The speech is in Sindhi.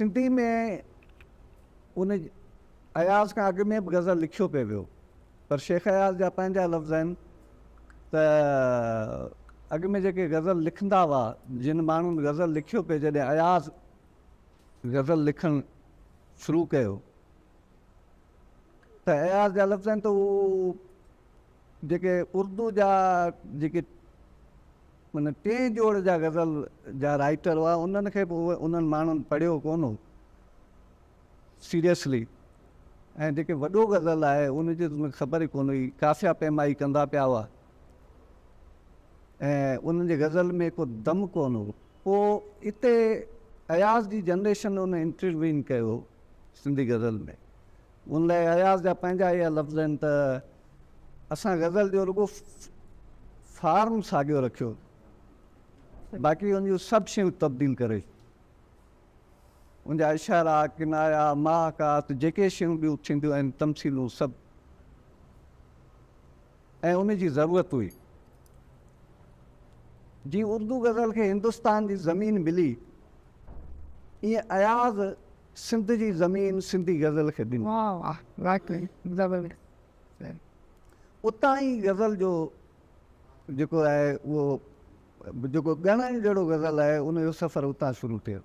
سنڌي ۾ ان اياز کان اڳ ۾ به غزل لکيو پئي ويو، پر شيخ اياز جا پنهنجا لفظ آهن ته اڳ ۾ جيڪي غزل لکندا هئا، جن ماڻهن غزل لکيو پئي، جڏهن اياز غزل لکڻ شروع ڪيو ته اياز جا لفظ آهن ته هو جيڪي اردو جا جيڪي معنيٰ ٽئين جوڙ جا غزل جا رائيٽر هئا، انهن کي به اهي انهن ماڻهن پڙهيو ڪونه هو سيريسلي، ۽ جيڪي وڏو غزل آهي ان جي ته انهن کي خبر ئي ڪونه هئي، قافيه پيمائي ڪندا پيا هئا ۽ انهن جي غزل ۾ ڪو دم ڪونه هو. پوء اتي اياز جي جنريشن ان انٽروين ڪيو سنڌي غزل ۾. ان لاء اياز جا پنهنجا اها لفظ آهن ته اسان غزل جو رڳو فارم ساڳيو رکيو، باقي ان جون سڀ شيون تبديل ڪري، ان جا اشارا، ڪنايا، محاڪات، جيڪي شيون ٻيون ٿينديون آهن، تمثيلون سڀ، ۽ ان جي ضرورت هئي. جيئن اردو غزل کي هندستان جي زمين ملي، ايئن اياز سنڌ جي زمين سنڌي غزل کي ڏني. واهه واهه واقعي زبردست. اتان ئي غزل جو جيڪو آهي اهو جيڪو ڳڻڻ جهڙو غزل آهي ان جو سفر اتان شروع ٿيو.